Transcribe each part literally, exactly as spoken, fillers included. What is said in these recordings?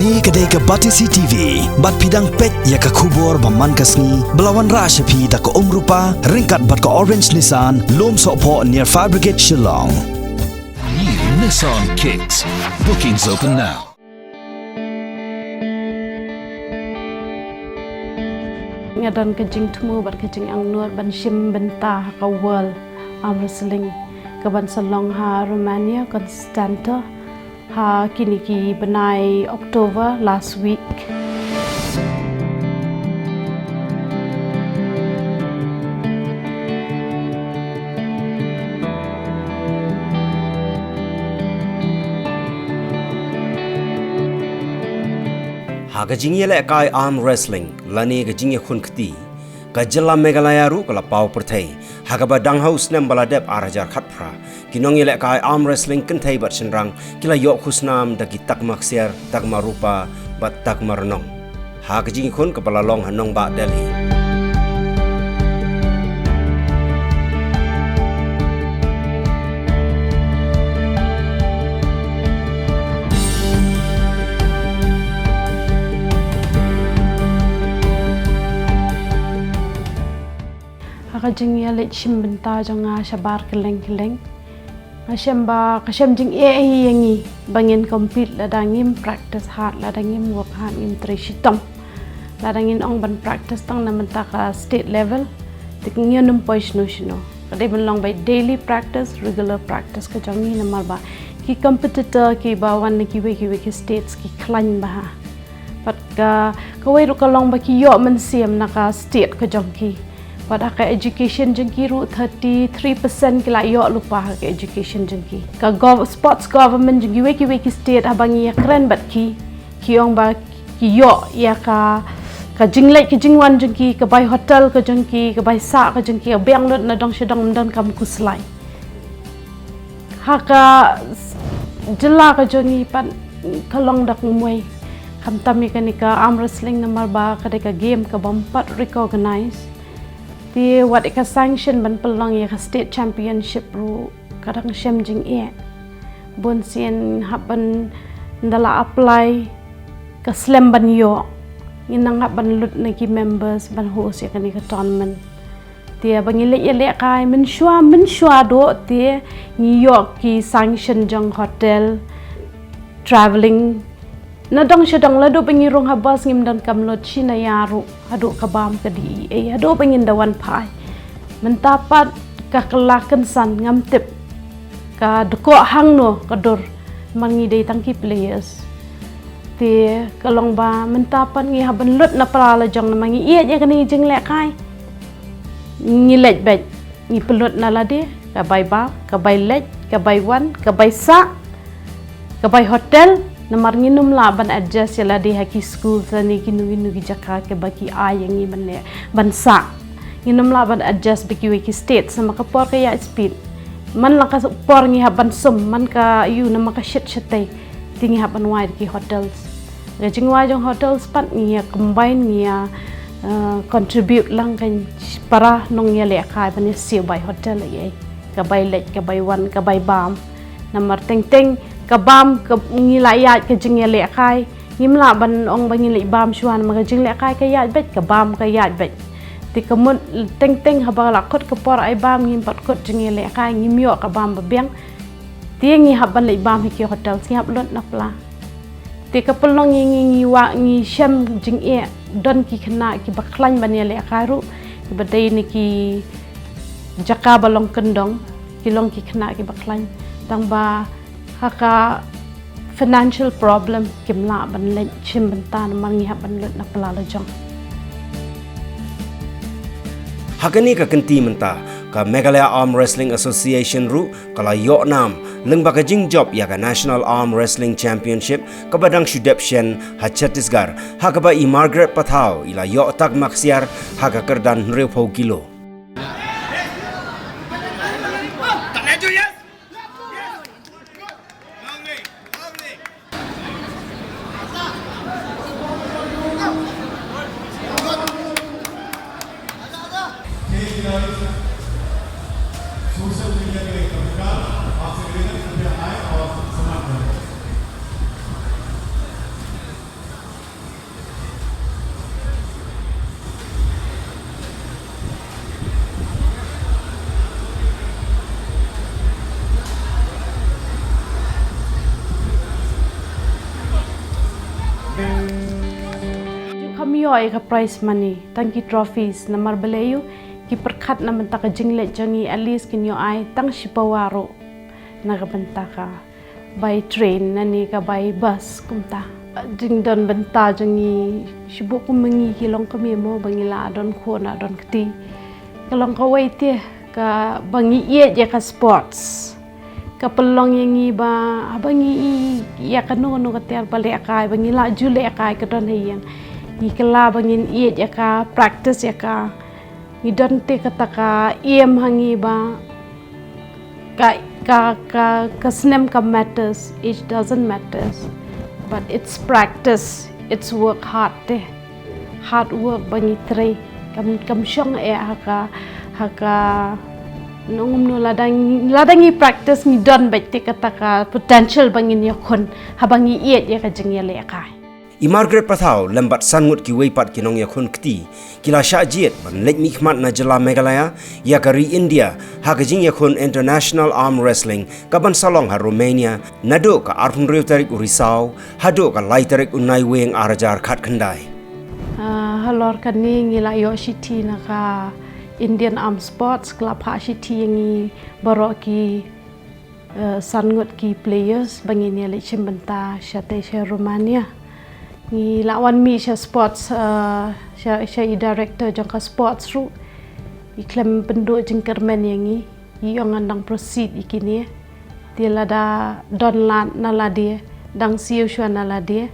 Kane ka dei ka Batesi T V, bad phi dang peit ïa ka khubor ba man ka sngi, ba la wanrah sha phi da ka Umrupa, ryngkat bad ka Orange Nissan, Lum Sohphoh near Fire Brigade Shillong. New Nissan Kicks. Bookings open now. Nga don ka jingthmu bad ka jingangnud ban shim bynta ha ka World Arm Wrestling ka ban sa long ha Romania, Constanta, ha kine ki bnai October last week. Ha ka jingïalehkai arm wrestling lane ka jingïakhun kti, ka jylla Meghalaya ruh ka la paw pyrthei ha kaba dang ha u snem ba la dep ar hajar khatphra, ki nongïalehkai arm wrestling kynthei bad shynrang ki la ïoh khusnam da ki takma ksiar, takma rupa bad takma rnong ha ka jingïakhun kaba la long ha nongbah Delhi. Ha ka jingïaleit shim bynta jong nga shabar kylleng kylleng, nga shem ba ka shem jingeh hi ïa ngi ba ngin compete lada ngim practice hard, lada ngim work hard, ngim trei shitom. Lada ngin ong ban practice tang na mynta ka state level, te ngin ym poi shano shano. Ka dei ban long by daily practice, regular practice ka jong ngi, namar ba ki competitor kiba wan na kiwei kiwei ki states ki khlaiñ bha. Bad ka, kawei ruh ka long ba ki ïoh mynsiem na ka state ka jong ki. Bad ha ka education jong ki ruh thirty-three percent ki la ïoh lypa ha ka education jong ki. Ka gov-, sports government jong kiwei kiwei ki state haba ngi ïakren bad ki, ki ong ba ki ïoh ïa ka, ka jingleit ka jingwan jong ki, ka bai hotel ka jong ki, ka bai sah ka jong ki, ka biang lut na dong sha dong, ym don kam khuslai. Ha ka s-, jylla ka jong ngi pat ka long da kumwei. Khamtam ïa kane ka arm wrestling namar ba ka dei ka game kabym pat recognize. Te wat ïa ka sanction ban pynlong ïa ka state championship ruh ka dang shem jingeh. Bun sien hap ban, ynda la apply ka slem ban ïoh. Ngin nang hap ban lut na ki members ban host ïa kane ka tournament. Te ba ngi leit ïalehkai mynshuwa, mynshuwa duh te ngi ïoh ki sanction jong hotel, travelling. Na dong sha dong, lada ba ngi rung ha bus ngim don kam lut, shi na ïa ruh haduh ka bam ka dih ei ei haduh ba ngin da wan phai. Mynta pat ka kylla kynsan ngam tip ka dkoh hangno ka dur, namar ngi dei tang ki players. Te ka long ba mynta pat ngi hap ban lut na pla la jong namar ngi ïeit ïa kane ka jinglehkai. Ngi leit beit, ngi pynlut na lade, ka bai bam, ka bai leit, ka bai wan, ka bai sah, ka bai hotel, namar ngin ym lah ban adjust ïa lade ha ki school lane kino kino ki jaka kiba ki ai ïa ngi ban leh, ban sah. Ngin ym lah ban adjust bad kiwei ki state, namar ka por ka ïaid speed. Man la ka por ngi hap ban sum, man ka ïoh namar ka shit shatei. Te ngi hap ban wai da ki hotels. Ka jingwai jong hotels pat ngi ïa combine, ngi ïa, eh, contribute lang ka para nongïalehkai ban ïa siew bai hotel ei ei. Ka bai leit, ka bai wan, ka bai bam. Namar teng teng ka bam ka ngi la ïaid ka jingïalehkai. Ngim lah ban ong ba ngi leit bam shuwa namar ka jinglehkai ka ïaid beit, ka bam ka ïaid beit. Te ka mut teng teng haba la kut ka por ai bam ngim pat kut jingïalehkai, ngim ïoh ka bam ba biang. Te ngi hap ban leit bam ha ki hotels, ngi hap lut na pla. Te ka pynlong ngi, ngi, ngi wah, ngi shem jingeh, don ki khynnah kiba khlaiñ ban ïalehkai ruh, kiba dei na ki jaka ba long kyndong, ki long ki khynnah kiba khlaiñ. Tang ba ha ka financial problem kim lah ban leit shim bynta namar ngi hap ban lut na pla la jong. Ha kane ka kynti mynta, ka Meghalaya Arm Wrestling Association ruh ka la ïoh nam lyngba ka jingjop ïa ka National Arm Wrestling Championship kaba dang shu dep shen ha Chhattisgarh, ha kaba i Margaret Pathaw i la ïoh takma ksiar ha ka kyrdan hynriewphew kilo. सोशल मीडिया के लिए कभी काल आपसे निवेदन, कृपया आए और समर्थन करें। Ym ïoh ïa ka prize money, tang ki trophies, namar balei ïoh ki pyrkhat na bynta ka jingleit jong ngi, at least kin ïoh ai tang shi pawa ruh na ka bynta ka bai train, na ne ka bai bus kumta. Jingdon bynta jong ngi, shibun kum ma ngi ki longkmie mo, ba ngi la don khun, la don kti, ka long kawei te, ka ba ngi ïeit ïa ka sports. Ka pynlong ïa ngi ba haba ngi ïeit ïa kano kano ka tiar ba lehkai, ba ngi la ju lehkai, ka don ha ïing, ngi kylla ba ngin ïeit ïa ka, practice ïa ka. Ngi don te kata ka aim ha ngi ba ka, ka, ka, ka snem kam matters, age doesn't matters, but it's practice, it's work hard te. Hard work ba ngi trei. Kam, kam shong eh ha ka, ha ka, nongum no, lada ngi, lada ngi practice, ngi don beit te kata ka potential ba ngin ïakhun haba ngi ïeit ïa ka jingïalehkai. I Margaret Pathaw lem bad san ngut kiwei pat ki nongïakhun kti ki la shah jied ban leit mihkhmat na jylla Meghalaya ïa ka ri India ha ka jingïakhun International Arm Wrestling ka ban sa long ha Romania, naduh ka arphew hynriew tarik u Risaw haduh ka lai tarik u Naiwieng ar hajar khatkhyndai. Ah, halor kane ngi la ïoh shithi na ka Indian Arm Sports, ka la phah shithi ïa ngi baroh ki, eh, san ngut ki players ba ngin ïaleit shim bynta shatei sha Romania. Ngi la wan mih sha sports, eh, sha, sha i director jong ka sports ruh. I khlem pynduh jingkyrmen ïa ngi, i ong ngan dang proceed ïa kine. Te lada don lad na lade, dang siew shuwa na lade,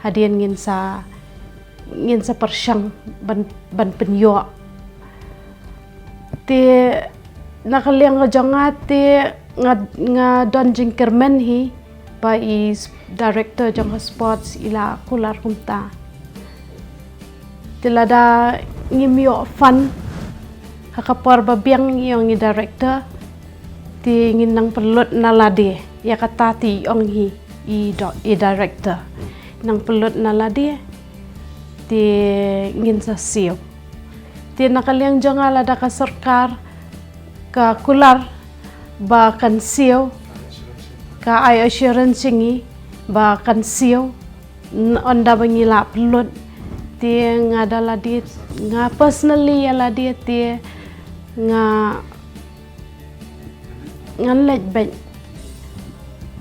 hadien ngin sa, ngin sa pyrshang ban, ban pynïoh. Te na ka liang ka jong nga te nga, nga don jingkyrmen hi ba i s-, director jong ka sports i la kular kumta. Te lada ngim ïoh fund ha ka por ba biang, i ong i director, te ngin nang pynlut na lade. Ïa kata te i ong hi i do-, i director, nang pynlut na lade, te ngin sa siew. Te na ka liang jong nga, lada ka sorkar ka kular ba kan siew, ka ai assurance ïa ngi ba kan siew, n-, ynda ba ngi la pynlut, te nga da lade, nga personally ïa lade te nga, ngan leit beit.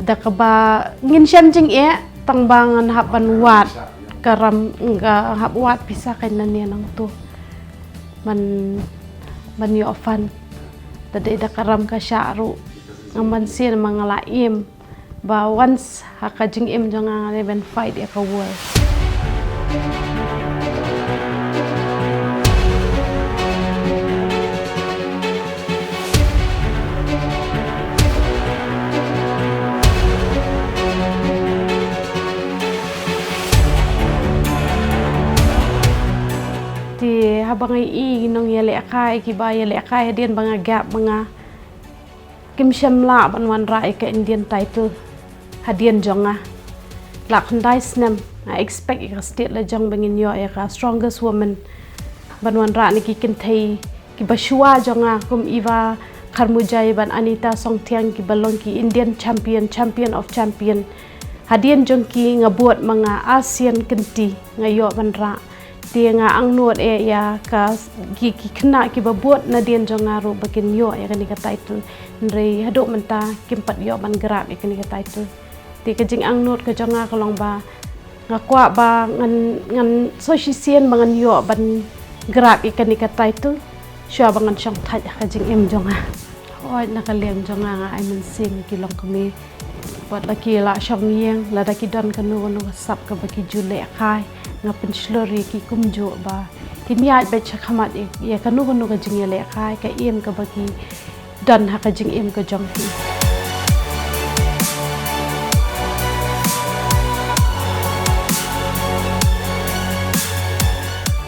Da kaba ngin shem jingeh, tang ba ngan hap ban wad ka ram, nga hap wad pisa kane nangtu ban, ban ïoh fund. Te dei da ka ram ka shah ruh, ngam ban siew, namar nga la im ba once ha ka jingim jong nga ngan dei ban fight ïa ka world. Te haba nga ïohi ki nongïalehkai kiba ïalehkai hadien ba nga gap, ba nga kim shym lah ban wanrah ïa ka Indian title hadien jong nga. Lah khyndai snem nga expect ïa ka state la jong ba ngin ïoh ïa ka strongest woman ban wanrah na ki kynthei kiba shuwa jong nga, kum Eva Kharmujai bad Anita Songthiang, kiba long ki Indian champion, champion of champion. Hadien jong ki nga bud ma nga ar sien kynti nga ïoh ban rah. Te nga angnud eh ïa ka, ki, ki khynnah kiba bud nadien jong nga ruh ba kin ïoh ïa kane ka title. Hynrei haduh mynta kim pat ïoh ban grab ïa kane ka title. Te ka jingangnud ka jong nga ka long ba nga kwah ba ngan, ngan sa shisien ba ngan ïoh ban grab ïa kane ka title shuwa ba ngan shong thait ha ka jingim jong nga. Hooid, na ka liang jong nga, nga ai mynsiem ïa ki longkmie. Bad la ki la shong ïing, lada ki don kano kano ka sap kaba ki ju lehkai, nga pynshlur ïa ki kumjuh ba kin ïaid beit shakhmat ïa, ïa kano kano ka jingïalehkai, ka im kaba ki don ha ka jingim ka jong ki.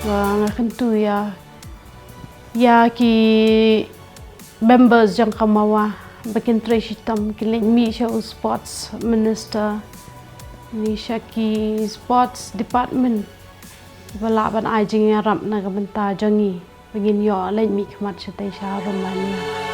Wa nga kyntu ïa, ïa ki members jong ka MAWA ba kin trei shitom, kin leit mih sha u sports minister ne sha ki sports department ba lah ban ai jingïarap na ka bynta jong ngi ba ngin ïoh leit mihkhmat shatei sha Romania.